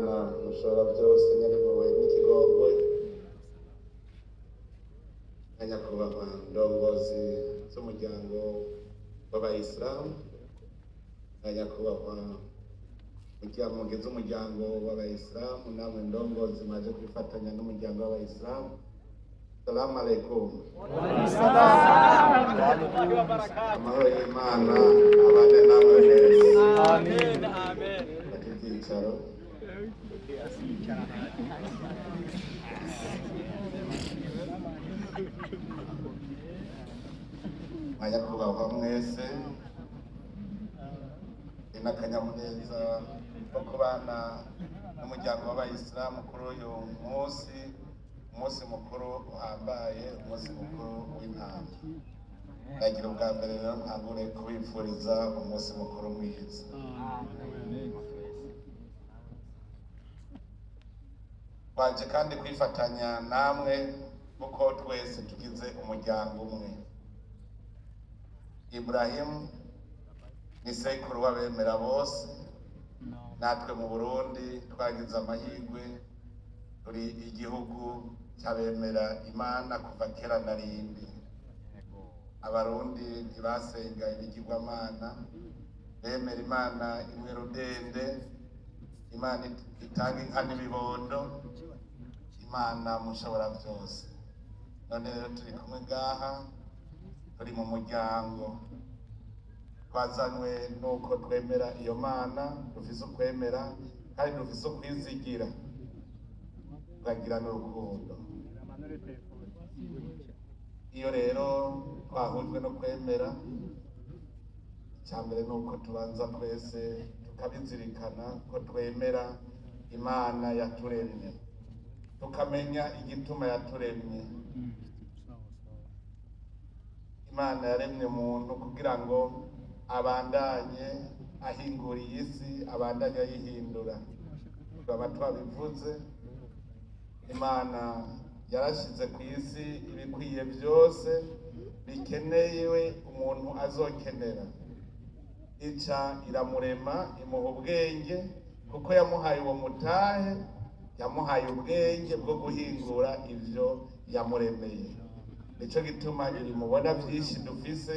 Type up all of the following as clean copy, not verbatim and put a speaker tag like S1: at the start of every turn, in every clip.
S1: Imana mushobora byose, nyarimowe n'ikigongwe, na nyakubahwa ndongozi z'umuryango w'abayisilamu, na nyakubahwa mugize umuryango w'abayisilamu, namwe ndongozi mwaje kwifatanya n'umuryango w'abayisilamu, salamu alaikum. Amahoro y'Imana abane namwe mwese.
S2: Amen, amen.
S1: Fata ibyicaro. Banyakubahwa mwese, ni n'akanyamuneza ko kubana n'umuryango w'abayisilamu kuri uyu munsi, umunsi mukuru uhambaye, umunsi mukuru w'intama. Ndagira ubwa mbere rero ntangure kubifuriza umunsi mukuru mwiza. Twaje kandi kwifatanya namwe kuko twese tugize umuryango umwe. Ibrahim ni sekuru w'abemera bose. Natwe mu Burundi twagize amahirwe, turi igihugu cy'abemera Imana kuva kera na rindi. Abarundi ntibasenga ibigirwamana, bemera Imana imwe rudende, Imana itanga inka n'ibibondo, Imana mushobora byose. None rero turi kumwe ngaha, turi mu muryango, twazanywe nuko twemera iyo Mana, dufise ukwemera kandi dufise ukwizigira, tukagira n'urukundo. Iyo rero twahujwe no kwemera, icya mbere ni uko tubanza twese tukabizirikana ko twemera Imana yaturemye, tukamenya igituma yaturemye. Imana yaremye umuntu kugira ngo abandanye ahingura iyi si, abandanye ayihindura. Twaba twabivuze, Imana yarashize ku isi ibikwiye byose bikenewe umuntu azokenera, ica iramurema, imuha ubwenge, kuko yamuhaye uwo mutahe, yamuhaye ubwenge bwo guhingura ivyo yamuremeye. Nico gituma ibi mubona byinshi dufise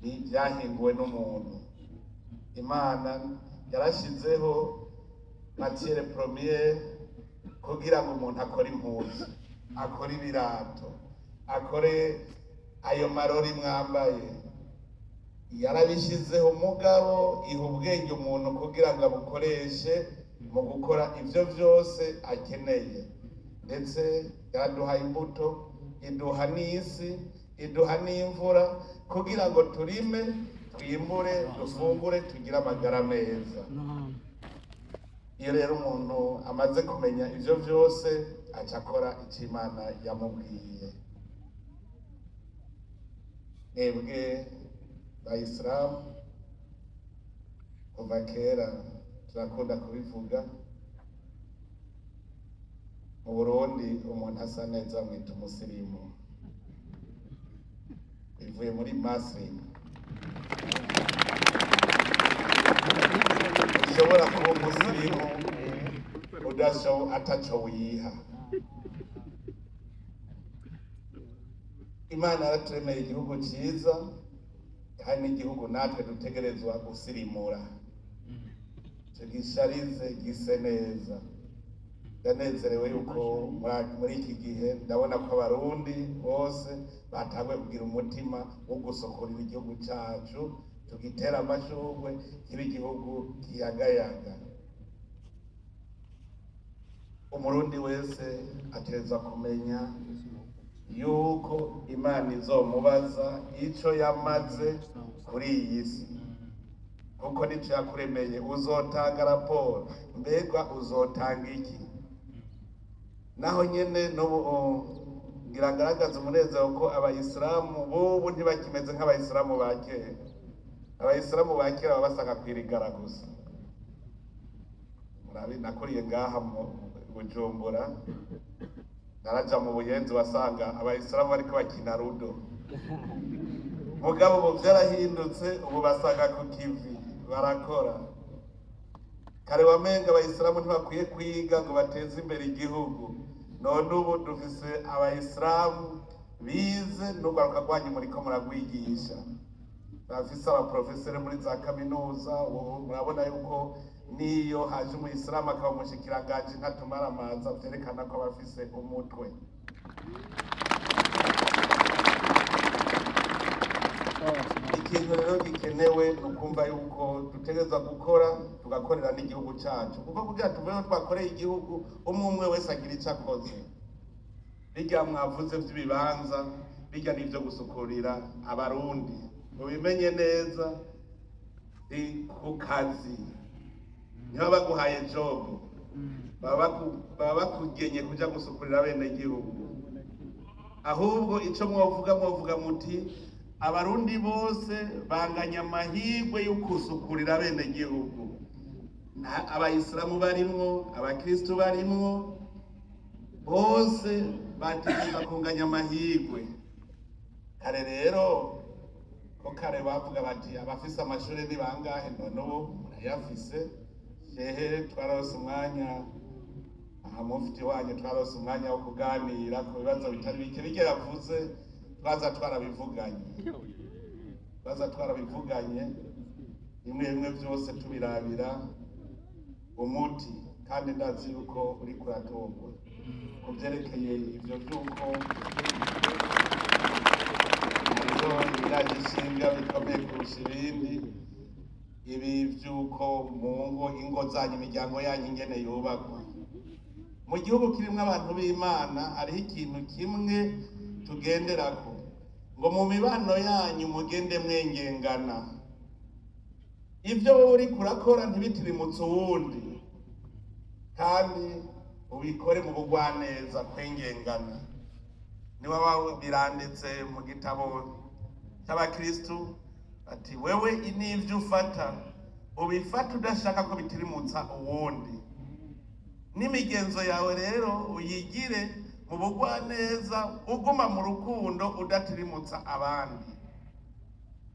S1: ni ibyahinguwe n'umuntu. Imana yarashizeho matière première kugira ngo umuntu akore impuzu, akore ibirato, akore ayo marori mwambaye. Yarabishizeho, umugabo iha ubwenge umuntu kugira ngo abukoreshe mu gukora ibyo byose akeneye. Ndetse yaraduhaye imbuto, iduha n'isi, iduha n'imvura kugira ngo turime, twimbure, dufungure, tugire amagara meza. Iyo rero umuntu amaze kumenya ibyo byose, aca akora icyo Imana yamubwiye. Mwebwe bayisilamu, kuva kera turakunda kubivuga, mu Burundi umuntu asa neza mwita umusirimu, bivuye muri masirimu. Ushobora kuba umusirimu udasho ataco wiha. Imana yaraturemeye igihugu cyiza, kandi n'igihugu natwe dutegerezwa gusirimura, tugisharize gise neza. Ndanezerewe yuko muri iki gihe ndabona ko abarundi bose batanguye kugira umutima wo gusokorera igihugu cyacu, tugitera amashurwe, kibe igihugu kiyagayaga. Umurundi wese ategerezwa kumenya yuko Imana izomubaza ico yamaze kuri iyi si, kuko nico yakuremeye. Uzotanga raporo, mbega uzotanga iki? Naho nyene n'ubu ngira ngaragaza umunezero ko abayisilamu bubu ntibakimeze nk'abayisilamu ba kera. Abayisilamu ba kera baba basanga kwirigara gusa. Murabi, nakuriye ngaha mu Bujumbura, naraja mu Buyenzi, wasanga abayisilamu bariko bakina rudo. Mugabo ubu vyarahindutse, ubu basanga ku kivi barakora. Kare wamenga abayisilamu ntibakwiye kwiga ngo bateze imbere igihugu, none ubu dufise abayisilamu bize n'urwaruka rwanyu muriko muragwigisha, bafise abaprofeseri muri za kaminuza. Ubu murabona yuko niyo haje umuyisilamu akaba umushikiranganji ntatumara amaza, vyerekana ko bafise umutwe. Ikintu rero gikenewe ni ukumva yuko dutegerezwa gukora tugakorera n'igihugu cacu, kuko kugira tuveho twakoreye igihugu umwe umwe wese agira ico akoze. Bijya mwavuze vy'ibibanza, bijya n'ivyo gusukurira abarundi, mubimenye neza ni ku kazi. Niba baguhaye job, baba bakugenye kuja gusukurira bene gihugu. Ahubwo ico mwovuga muti abarundi bose banganya amahirwe yo gusukurira bene gihugu, abayisilamu barimwo, abakristu barimwo, bose bategerezwa kunganya amahirwe. Kare rero ko kare bavuga bati abafise amashuri ni bangahe, none ubu murayafise. Shehe twarose umwanya aha mufti wanyu, twarose umwanya wo kuganira ku bibazo bitari bike. Bijya yavuze twaza twarabivuganye bimwe bimwe byose tubirabira umuti, kandi ndazi yuko uri kuratorwa ku byerekeye ivyo vy'uko hariho ibiragishinga bikomeye kurusha ibindi, ibi vy'uko mu ngo ingo zanyu imiryango yanyu ingene yubakwa. Mu gihugu kirimwo abantu b'Imana hariho ikintu kimwe tugenderako, ngo mu mibano yanyu mugende mwengengana. Ivyo wowe uriko urakora ntibitirimutse uwundi, kandi ubikore mu bugwaneza, kwengengana. Niwe biranditse mu gitabo cy'abakristu ati wewe n'ivyo ufata ubifata udashaka ko bitirimutsa uwundi, n'imigenzo yawe rero uyigire mu bugwaneza, uguma mu rukundo udatirimutsa abandi.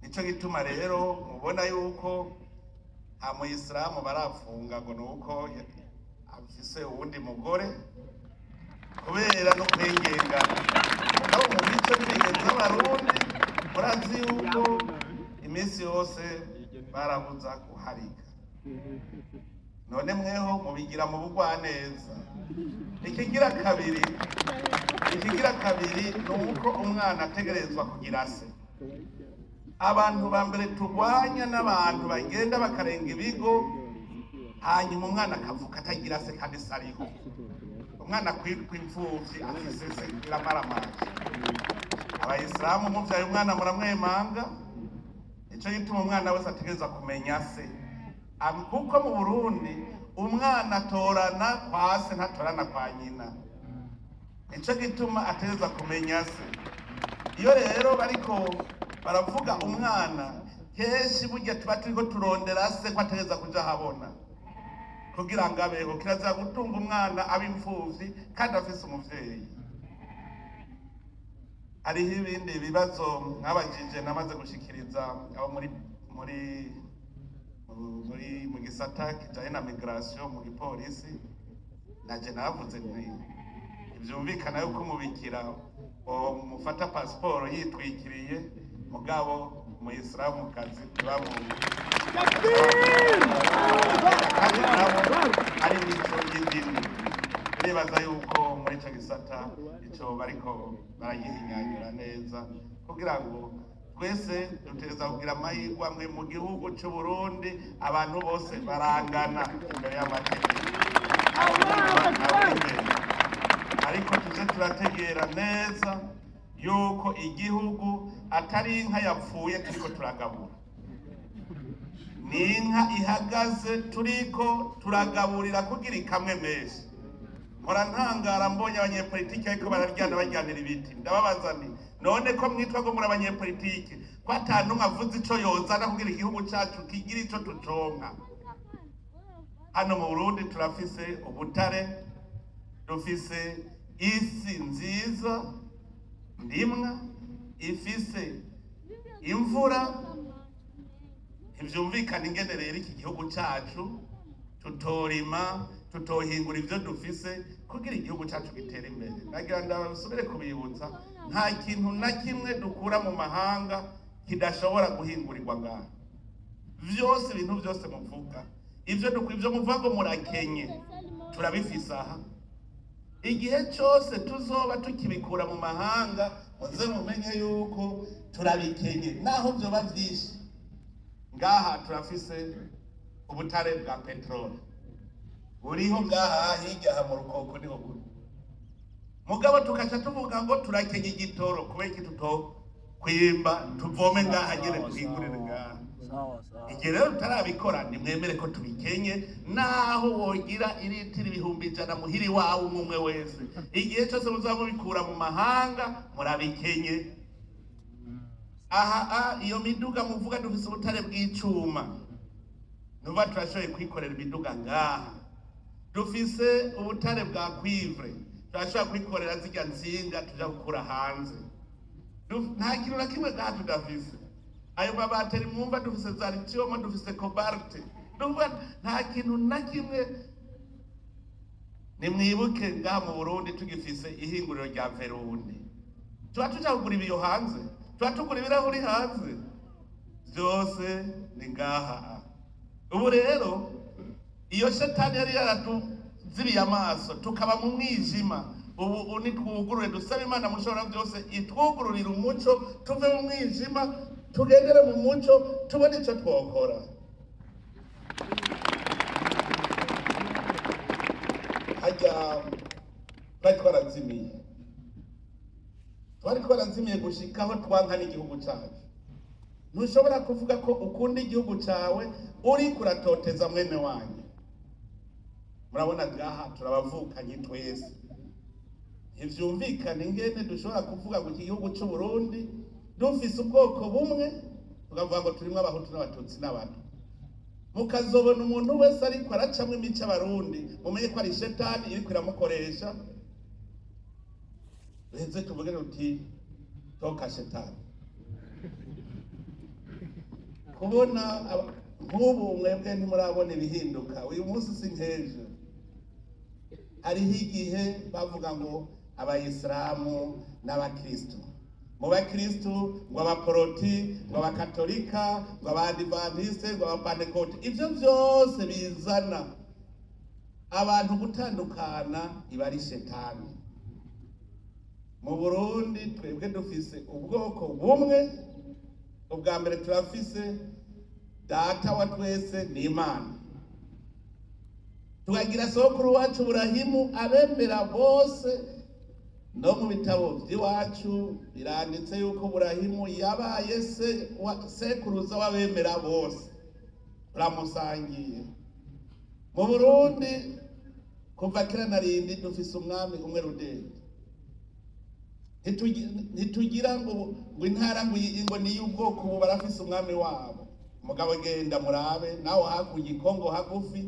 S1: Nico gituma rero mubona yuko nta muyisilamu barafunga ngo nuko afise uwundi mugore, kubera no kwengengana. Mugabo mu mico n'imigenzo y'abarundi murazi yuko iminsi yose barabuza guharika, none mweho mubigira mu bugwaneza. Ikigira kabiri ni uko umwana ategerezwa kugira se. Abantu ba mbere turwanya n'abantu bagenda bakarenga ibigo, hanyuma umwana akavuka atagira se kandi se ariho. Umwana kwitwa imfuvyi afise se biramaramaje. Abayisilamu muvyaye umwana muramwemanga, nico gituma umwana wese ategerezwa kumenya se. Kuko mu Burundi umwana atorana kwa se ntatorana kwa nyina, nico gituma ategerezwa kumenya se. Iyo rero bariko baravuga umwana, kenshi burya tuba turiko turondera se ko ategerezwa kuja ahabona kugira ngo abeho. Kirazira gutunga umwana aba imfuvyi kandi afise umuvyeyi. Hariho ibindi bibazo mwabajije namaze gushikiriza abo muri mu gisata kijanye na migration mu gipolisi. Naje navuze nti ivyumvikana yuko umubikira mufata pasiporo yitwikiriye, mugabo umuyisilamukazi ntibamuzi, kandi nabo ari imico y'idini. Ndibaza yuko muri ico gisata ico bariko baragihinyanyura neza, kugira ngo twese dutegereza kugira amahirwe amwe mu gihugu c'u Burundi. Abantu bose barangana imbere y'amategeko, ariko tuze turategera neza yuko igihugu atari inka yapfuye turiko turagabura, ni inka ihagaze turiko turagaburira kugira ikamwe menshi. Mpora ntangara mbonye abanyepolitiki ariko bararyana baryanira ibiti, ndababaza nti none ko mwitwa ngo muri abanyepolitiki, ko ata n'umwe avuze ico yozana kugira igihugu cacu kigira ico tuconka? Hano mu Burundi turafise ubutare, dufise isi nziza ndimwa ifise imvura. Ntivyumvikana ingene rero iki gihugu cacu Tutorima, tutohingura ivyo dufise kugira igihugu cyacu gitere imbere. Nagira ndabasubire kubibutsa, nta kintu na kimwe dukura mu mahanga kidashobora guhingurirwa ngaha. Vyose, ibintu byose muvuga, ivyo ivyo muvuga ngo murakenye, turabifise aha. Igihe cyose tuzoba tukibikura mu mahanga, muze mumenye yuko turabikenye, naho vyoba vyinshi. Ngaha turafise ubutare bwa peteroli buriho ngaha hirya aha mu Rukoko, niho buri. Mugabo tukaca tuvuga ngo turakenye igitoro. Kubera iki tutokwimba, tuvome ngaha nyene, duhingurire ngaha?
S2: Sawa sawa.
S1: Igihe rero tutarabikora, nimwemere ko tubikenye. Naho wogira iritiro 100,000 muhiri wawe umwe umwe wese, igihe cyose muzaba mubikura mu mahanga, murabikenye. Aha iyo miduga muvuga, dufise ubutare bw'icuma, nuba turashoboye kwikorera imiduga ngaha. Dufise ubutare bwa cuivre, turashobora kwikorera zirya nsinga tuja gukura hanze. Nta kintu na kimwe ngaha tudafise. Ayo mabateri mwumva, dufise za lithium, dufise cobalt. Nukuvuga nta kintu na kimwe. Nimwibuke ngaha mu Burundi tugifise ihinguriro rya Verundi, tuba tuja kugura ibiyo hanze, tuba tugura ibirahuri hanze, byose ni ngaha. Ubu rero iyo shetani yari yaratuzibiye amaso, tukaba mu mwijima, ubu nitwugurure, dusaba Imana mushobora byose itwugururire umuco, tuve mu mwijima tugendere mu muco, tubone icyo twokora. Hajya twari twarazimiye, twari twarazimiye gushikaho twanka n'igihugu cyacu. Ntushobora kuvuga ko ukunda igihugu cyawe uri kuratoteza mwene wanyu. Murabona ngaha turabavukanyi twese. Ntivyumvikana ingene dushobora kuvuga ngo iki gihugu c'u Burundi dufise ubwoko bumwe, tukavuga ngo turimwo Abahutu n'Abatutsi n'Abantu. Mukazobona umuntu wese ariko aracamwo imico Abarundi, mumenye ko ari shetani iriko iramukoresha. Duheze tuvuge tuti: "Toka shetani." Kubona nk'ubu mwebwe ntimurabona ibihinduka uyu munsi, si nk'ejo. Hariho igihe bavuga ngo Abayisilamu n'Abakristu, mu bakristu ngo Abaporoti, ngo Abakatolika, ngo Abadivantisite, ngo Abapantekote. Ivyo vyose bizana abantu gutandukana, iba ari shetani. Mu Burundi twebwe dufise ubwoko bumwe. Ubwa mbere turafise Data wa twese, ni Imana. Tukagira sokuru wacu Burahimu, abemera bose. No mu bitabo by'iwacu biranditse yuko Burahimu yabaye se sekuruza w'abemera bose, turamusangiye. Mu Burundi kuva kera na rindi dufise umwami umwe rudende. Ntitugira ngo intara ngo iyi ngo ni iy'ubwoko ubu, barafise umwami wabo. Mugabo genda murabe nawe hakurya i Kongo hagufi,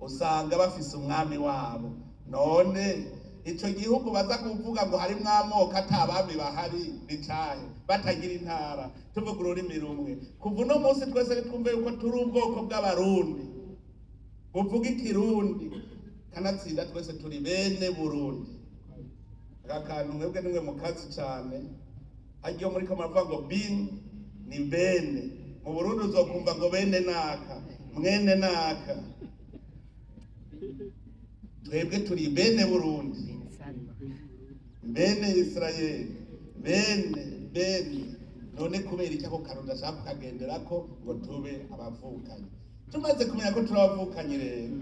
S1: usanga bafise umwami wabo. None ico gihugu baza kuvuga ngo harimwo amoko atabami bahari ni cahe, batagira intara, tuvuga ururimi rumwe? Kuva uno munsi twese nitwumve yuko turi ubwoko bw'Abarundi buvuga Ikirundi, kanatsinda twese turi bene Burundi. Aka kantu mwebwe nimwe mukazi cane. Harya muri ko muravuga ngo bin ni bene, mu Burundi uzokumva ngo bene naka, mwene naka. Twebwe turi bene Burundi, bene Israel, bene bene. None kubera iki ako kantu udashaka kukagenderako ngo tube abavukanyi? Tumaze kumenya ko turi abavukanyi rero,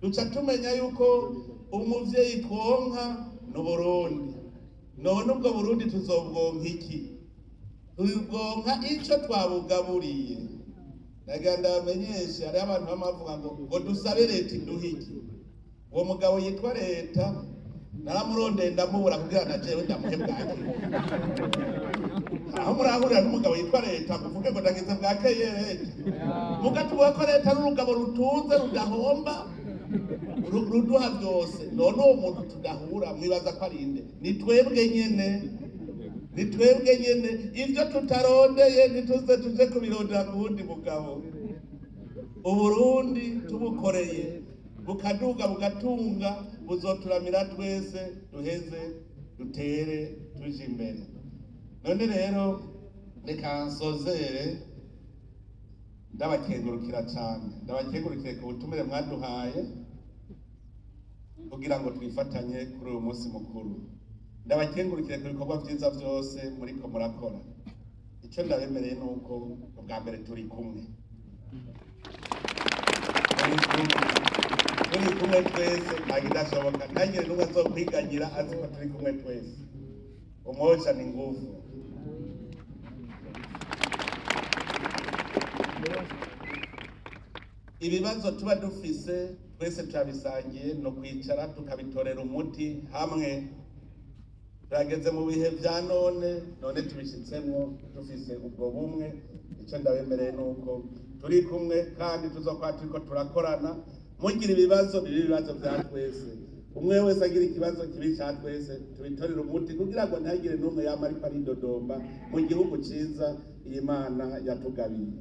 S1: duca tumenya yuko umuvyeyi twonka ni Burundi. None ubwo Burundi tuzobwonka iki? Tubwonka ico twabugaburiye. Nagira ndabamenyeshe, hariho abantu bama bavuga ngo dusabe leta iduhe iki. Uwo mugabo yitwa leta naramurondeye ndamubura, kugira na jewe ndamuhe bwake. Aho murahurira n'umugabo yitwa leta ngo uvuge ngo ndagize bwakeye leta? Mugatuvuga ko leta ari urugabo rutunze, rudahomba, ruduha byose. None uwo muntu tudahura mwibaza ko ari inde? Ni twebwe nyene, ni twebwe nyene. Ivyo tutarondeye, ntituze tuje kubirondera ku wundi mugabo. Uburundi tubukoreye bukaduga bugatunga, buzoturamira twese, duheze dutere tuje imbere. None rero reka nsozere ndabakengurukira cyane, ndabakengurukire ku butumire mwaduhaye kugira ngo twifatanye kuri uyu munsi mukuru. Ndabakengurukire ku bikorwa byiza byose muriko murakora. Icyo ndabemereye ni uko ubwa mbere turi kumwe, turi kumwe, turi kumwe twese, nta kidashoboka. Ntagire n'umwe azokwiganyira, azi ko turi kumwe twese. Umoja ni nguvu. Ibibazo tuba dufise twese turabisangiye, no kwicara tukabitorera umuti hamwe. Turageze mu bihe vya none, none tubishitsemwo dufise ubwo bumwe. Icyo ndabemereye ni uko turi kumwe kandi tuzokora turiko turakorana. Mugira ibibazo bibe ibibazo vya twese, umwe wese agira ikibazo kibi ca twese, tubitorere umuti kugira ngo ntihagire n'umwe yama ariko aridodomba mu gihugu ciza iyi Mana yatugabiye.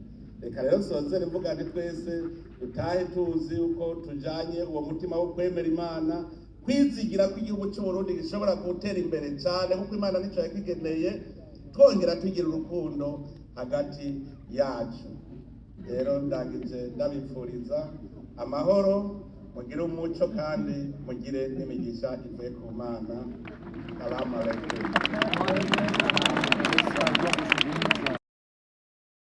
S1: Reka rero nsozere mvuga nti twese dutahe tuzi uko tujanye uwo mutima wo kwemera Imana, kwizigira ko igihugu c'Uburundi gishobora gutera imbere cane kuko Imana nico yakigeneye, twongera tugira urukundo hagati yacu. Rero ndangije ndabipfuriza amahoro, mugire umuco kandi mugire n'imigisha ivuye ku Mana. Salamu alaikum.
S2: Yesu.